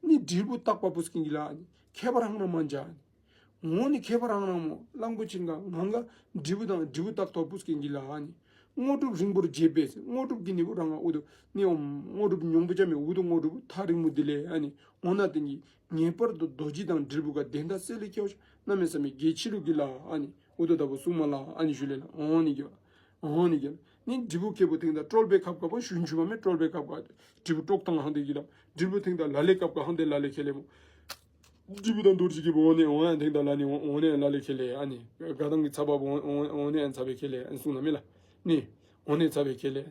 ནི་དྲིལ་བུ་བཏགས་པ་པུས་ཀིན་གི་ལ་ཨ་ནི་ཁྱད་པར་ཧང་ན་མ་འཇའ་ཨ་ནི། འོ་ནི་ཁྱད་པར་ཧང་ན་མོ་གླང་པོ་ཆེ་ག་ངང་ག་དྲིལ་བུ་དང་དྲིལ་བུ་བཏགས་ཐོ་པུས་ཀིན་གི་ལ་ཨ་ནི། དངོས་གྲུབ་རིང་པོར་བྱེད་པས། དངོས་གྲུབ་ཀྱི་ནི་བུ་རང་ཨུ་དུ་ནི་འོ་དངོས་གྲུབ་ཉུང་པོ་ཅ་མེ་ཨུ་དུ་དངོས་གྲུབ་ཐག་རིང་མོ་དེ་ལས་ཨ་ནི། འོ་ན་དེ་གི་ངེས་པར་དུ་རྡོ་རྗེ་དང་དྲིལ་བུ་ག་གདན་དང་སེ་ལེ་ཁེ་བ་ཤོ་གནམ་མེད་ས་མེད་གལ་ཆི་རུ་གི་ལ་ཨ་ནི། ཨུ་དུ་ད་བུ་གསུངས་མ་ལ་ཨ་ནི་ཞུ་ལེ་ལ། འོ་ནི་གི་ལ། འོ་ནི་གི་ལ། ནི་དྲིལ་བུ་ཁེ་པོ་ཐེང་ད་བཀྲོལ་བའི་ཁབ་ཁ་བ་ཞུན་ཆུ་མ་མེ་བཀྲོལ་བའི་ཁབ་ཁ་དྲིལ་བུ་བཀྲོག་ཐང་ཧང་དེ་གི་ལ། དྲིལ་བུ་ཐེང་ད་ལ་ལེ་ཁབ་ཁ་ཧང་དེ་ལ་ལེ་ཁེ་ལེ་མོ། དྲིལ་བུ་དང་རྡོ་རྗེ་ཁེ་པོ་འོ་ནི་འོ་ཡང་ཐེང་ད་ལ་ནི་འོ་ནི་ལ་ལེ་ཁེ་ལེ་ཨ་ནི། ག་དང་གི་ཚ་བ་བུ་འོ་འོ་ནི་ཡང་ཚ་བའི་ཁེ་ལེ་ཨ་ནི་གསུངས་ན་མེ་ལ། ནི་འོ་ནི་ཚ་བའི་ཁེ་ལེ།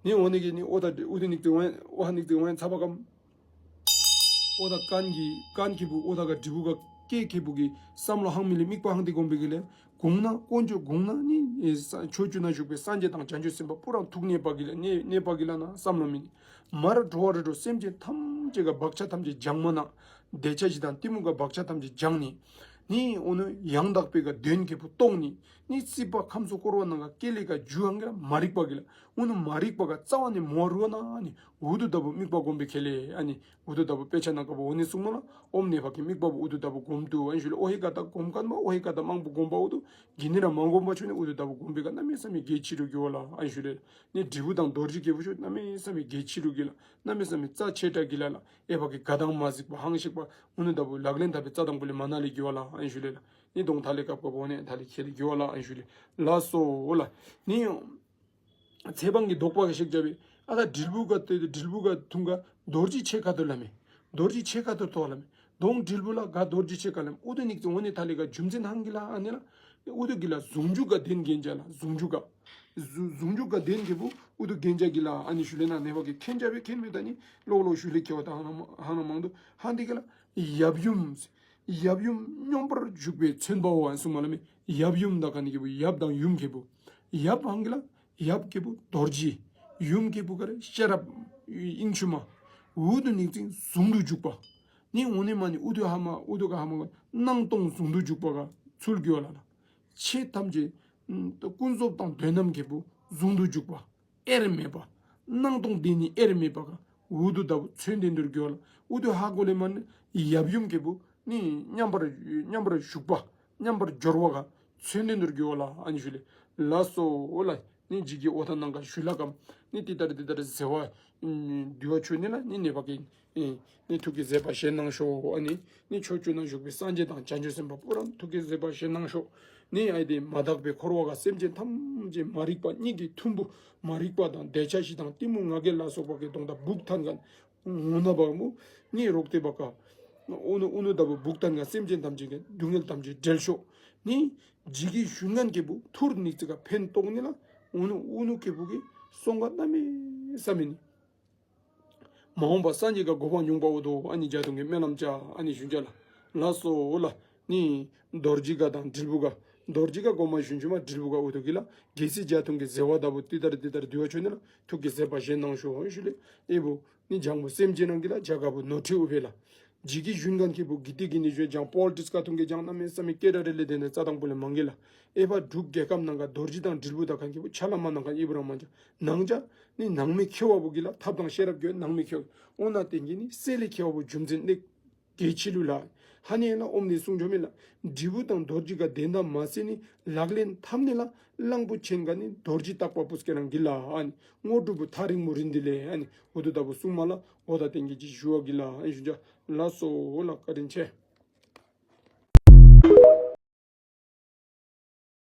ནི་འོ་ནི་གི་ནི་འོ་ད་ཨུ་དུ་ནིག་ཏི་འོ་ཡང་འོ་ཧ་ནིག་ཏི་འོ་ཡང་ཚ་བ་ཀམ། ཨོ་ད་ཀན་གྱི་ཀན་ཁེ་པུ་ཨོ་ད་ག་དྲིལ་བུ་ག་སྐེ་ཁེ་པུ་གི་བསམ་བློ་ཧང་མི་ལེ་དམིགས་པ་ཧང་དེ་སྒོམ་པའི་གི་ལེ། གུང་ན་དཀོན་མཆོག་གུང་ན་ནི་ཨེ་ས་ཕྱོགས་བཅུ་ན་བཞུགས་པའི་སངས་རྒྱས་དང་བྱང་ཆུབ་སེམས་དཔའ་པུ་རང་ཐུགས་གནས་པ་གི་ལེ་གནས་གནས་པ་གི་ལ་ན་བསམ་བློ་མི་ནི། མར་འགྲོ་བ་རིགས་དྲུག་སེམས་ཅན་ཐམས་ཅད་ག་བག་ཆགས་ཐམས་ཅད་སྦྱང་མ་ན། འདོད་ཆགས་ཞེ་སྡང་གཏི་མུག་ག་བག་ཆགས་ཐམས་ཅད་སྦྱང་ནི། ནི་ཨོ་ནུ་ཡང་དག་པའི་ག་དོན་ཁེ་པུ་རྟོགས་ནི། ནི་སྲིད་པ་ཁམས་གསུམ་འཁོར་བ་ནང་ག་སྐྱེ་ལེ་ག་རྒྱུ་ཧང་གི་ལ་མ་རིག་པ་གི་ལ། ཨོ་ནུ་མ་རིག་པ་ག་རྩ་བ་ནས་མོ་རུ་བ་ན་ནི། ཨུ་དུ་ད་བུ་དམིགས་པ་སྒོམ་པའི་ཁེ་ལེ་ཨ་ནི། ཨུ་དུ་ད་བུ་དཔེ་ཆ་ནང་ཀ་བུ་འོ་ནི་གསུངས་མ་ལ། ཨོམ་ནེ་བ་གི་དམིགས་པ་བུ་ཨུ་དུ་ད་བུ་སྒོམ་དུ་ཨན་ཞུ་ལེ། ཨོ་ཧེ་ཀ་ད་སྒོམ་ཁན་བ་ཨོ་ཧེ་ཀ་ད་མང་པོ་སྒོམ་པ་ཨུ་དུ་གི་ནི་ར་མ་སྒོམ་པ་ཆུ་ནི་ཨུ་དུ་ད་བུ་སྒོམ་པའི་ཀ་གནམ་མེད་ས་མེད་གལ་ཆི་རུ་གི་བ་ལ་ཨན་ཞུ་ལེ། ནི་དྲིལ་བུ་དང་རྡོ་རྗེ་ཁེ་པུ་ཆུ་གནམ་མེད་ས་མེད་གལ་ཆི་རུ་གི་ལ། གནམ་མེད་ས་མེད་རྩ་ཆེ་དྲག་གི་ལ་ལ། ཨེ་བ་གི་ག་དང་མ་གཟིགས་པ་ཧང་ཤེག་པ་ཨུ་ནུ་ད་བུ་ལག་ལེན་ད་བེ་རྩ་དང་པུ་ལེ་མ་ན་ལེ་གི་བ་ལ་ཨན་ཞུ་ལེ་ལ། ནི་གདོང་ཐ་ལེ་ཀབ་ཀ་བུ་ཨོ་ནི་ཐ་ལེ་ཁེ་ལེ་གི་བ་ལ་ཨན་ཞུ་ལེ། ལ་སོ་ལ། ནི། ཚེ་འབངས་ཀྱི་དོགས་པ་ག་ཤེག་བྱ་བའི་ཨ་ད་དྲིལ་བུ་ག་ཏེ་དྲིལ་བུ་ག་ཐུང་ག་རྡོ་རྗེ་ཆེ་ཁ་ཐུར་ལ་མེ། རྡོ་རྗེ་ཆེ་ཁ་ཐུར་ཐོག་ལ་མེ། གདོང་དྲིལ་བུ་ལ་ག་རྡོ་རྗེ་ཆེ་ཁ་ལ་མེ། ཨུ་དུ་ནིག་ཙི་འོ་ནི་ཐ་ལེ་ག་རྒྱུ་མཚན་ཧང་གི་ལ་ཨ་ནི་ལ། ཨུ་དུ་གི་ལ་ཟུང་འཇུག་ག་དེན་གན་ཇ་ལ་ཟུང་འཇུག་ག་ཟུ་ཟུང་འཇུག་ག་དེན་ཁེ་པུ་ཨུ་དུ་གན་ཇ་གི་ལ་ཨ་ནི་ཞུ་ལེ་ན་ནེ་བ་གི་ཁེན་ཇ་བེ་ཁེན་མེ་ད་ནི་ལོག་ལོག་ཞུ་ལེ་ཁེ་བ་ད་ཧང་ན་ཧང་ན་མང་དུ་ཧང་དི་གི་ལ་ཡབ་ཡུམ། ཡབ་ཡུམ་སྙོམས་པར་འཇུག་པའི་མཚོན་པའོ་ཨན་གསུངས་མ་ལ་མེ། ཡབ་ཡུམ་ད་ག་ནི་ཁེ་པུ་ཡབ་དང་ཡུམ་ཁེ་པུ། ཡབ་ཧང་གི་ལ། ཡབ་ཁེ་པུ་རྡོ་རྗེ། ཡུམ་ཁེ་པུ་ག་རེ་ཤེས་རབ་དབྱིངས་ཕྱུག་མ། ཨུ་དུ་ནིག་ཙི་ཟུང་དུ་འཇུག་པ། ནི་འོ་ནི་མ་ནི་ཨུ་དུ་ཧ་མ་ཨུ་དུ་ག་ཧ་མ་ག་སྣང་སྟོང་ཟུང་དུ་འཇུག་པ་ག་ཚུལ་གི་བ་ལ་ལ། ཆོས་ཐམས་ཅད་ཀུན་རྫོབ་དང་དོན་དམ་ཁེ་པུ་ཟུང་དུ་འཇུག་པ། དབྱེར་མེད་པ། སྣང་སྟོང་དེ་ནི་དབྱེར་མེད་པ་ག་ཨུ་དུ་ད་བུ་མཚོན་དོན་དུ་གི་བ་ལ། ཨུ་དུ་ཧ་གོ་ལེ་མ་ནི་ཡབ་ཡུམ་ཁེ་པུ་ནི་མཉམ་པར་མཉམ་པར་བཞུགས་པ། མཉམ་པར་སྦྱོར་བ་ག་མཚོན་དོན་དུ་གི་བ་ལ་ཨ་ནི་ཞུ་ལེ། ལ་སོ་ལ། ནི་ཇི་གི་ཨོ་ཐ་ནང་ག་ཞུ་ལ་ཀམ། ནི་ཏི་ཏར་ཏི་ཏར་ཟེ་བ་འདུལ་བ་ཆུ་ནི་ལ་ནི་ནེ་བ་གི་ཨེ་ནི་ཐུགས་ཀྱི་མཛད་པ་བཞེས་གནང་ཤོག་ཨ་ནི། ནི་ཕྱོགས་བཅུ་ན་བཞུགས་པའི་སངས་རྒྱས་དང་བྱང་ཆུབ་སེམས་དཔའ་པུ་རང་ཐུགས་ཀྱི་མཛད་པ་བཞེས་གནང་ཤོག་ནི་ཨའི་དེ་མ་དག་པའི་འཁོར་བ་ག་སེམས་ཅན་ཐམས་ཅད་མ་རིག་པ་གཉིད་ཀྱི་ཐུམ་བུ། མ་རིག་པ་དང་འདོད་ཆགས་ཞེ་སྡང་གཏི་མུག་ང་རྒྱལ་ལ་སོགས་པ་གི་གདོང་དང་སྦུག་ཐན་གན། འོ་ན་བ་མོ། ནི་རོག་ཏེ་བ་ཀ། ཨུ་ནུ་ཨུ་ནུ་ད་བུ་སྦུག་ཐན་གན་སེམས་ཅན་ཐམས་ཅད་ཀྱི་སྡུག་བསྔལ་ཐམས་ཅད་བྲལ་ཤོག་ནི། ཇི་གི་ཞུན་གན་ཁེ་པུ་ཐུར་ནིག་ཙི་ག་ཕན་ཐོགས་ནི་ལ། ཨུ་ནུ་ཨུ་ནུ་ཁེ་པུ་གི་སོང་ག་གནམ་མེད་ས་མེད་ནི། མ་འོངས་པ་སངས་རྒྱས་ག་གོ་འཕང་མྱོང་པ་འོ་དོ་ཨ་ནི་རྒྱ་གཏོང་གི་སྨོན་ལམ་བྱ་ཨ་ནི་ཞུན་ཅ་ལ། ལ་སོ་ལ། ནི་རྡོ་རྗེ་ག་དང་དྲིལ་བུ་ག། རྡོ་རྗེ་ག་གོ་མ་ཞུན་ཅུ་མ་དྲིལ་བུ་ག་འོ་དོ་གི་ལ། རྒྱལ་སྲས་རྒྱ་གཏོང་གི་ཟེ་བ་ད་བུ་ཏི་ཏར་ཏི་ཏར་འདུལ་བ་ཆུ་ནི་ལ། ཐུགས་ཀྱི་མཛད་པ་བཞེས་གནང་ཤོག་ཨ་ནི་ཞུ་ལེ། ཨེ་བུ། ནི་ལྗང་བུ་སེམས་ཅན་རང་གི་ལ་རྒྱ་གར་བུ་ནོར་ཁྲི་ཨུ་བེ་ལ། ཇི་གི་ཞུན་གན་ཁེ་པུ་གི་ཏི་གི་ནི་ཞུ་ལྗང་པོལ་ཊིགས་ཀ་ཐུང་གི་ལྗང་གནམ་མེད་ས་མེད་སྐད་གྲགས་རེ་ལེ་དེ་ནི་རྩ་དང་པོ་ལས་མང་གི་ལ། ཨེ་བ་འབྲུག་རྒྱལ་ཁབ་ནང་ག་རྡོ་རྗེ་དང་དྲིལ་བུ་ད་ཁན་ཁེ་པུ་ཆ་ལ་མ་ནང་ག་ཨེ་བུ་རང་མ་ཅ་ནང་ཅ། ནི་ནང་མི་ཁེ་བ་བུ་གི་ལ་ཐབས་དང་ཤེས་རབ་གི་ནང་མི་ཁེ་བ། འོ་ན་དེ་གི་ནི་སེ་ལེ་ཁེ་བ་བུ་རྒྱུ་མཚན་ནི་གལ་ཆི་ལུ་ལ། ཧ་ནི་ལ་ཨོམ་ནི་གསུང་ཆོ་མེ་ལ། དྲིལ་བུ་དང་རྡོ་རྗེ་ག་དེ་འདྲ་མ་སེ་ནི་ལག་ལེན་ཐབས་ནི་ལ། གླང་པོ་ཆེན་ག་ནི་རྡོ་རྗེ་བཏགས་པ་པུས་ཀེ་རང་གི་ལ་ཨ་ནི། དངོས་གྲུབ་བུ་ཐག་རིང་མོ་རིན་དི་ལེ་ཨ་ནི། འོ་དོ་ད་བུ་གསུང་མ་ལ། འོ་ད་དེང་གི་ཅིག་ཞུ་བ་གི་ལ་ཨ་ནི་ཞུ་ཅ། ལ་སོ་ལ་བཀའ་དྲིན་ཆེ།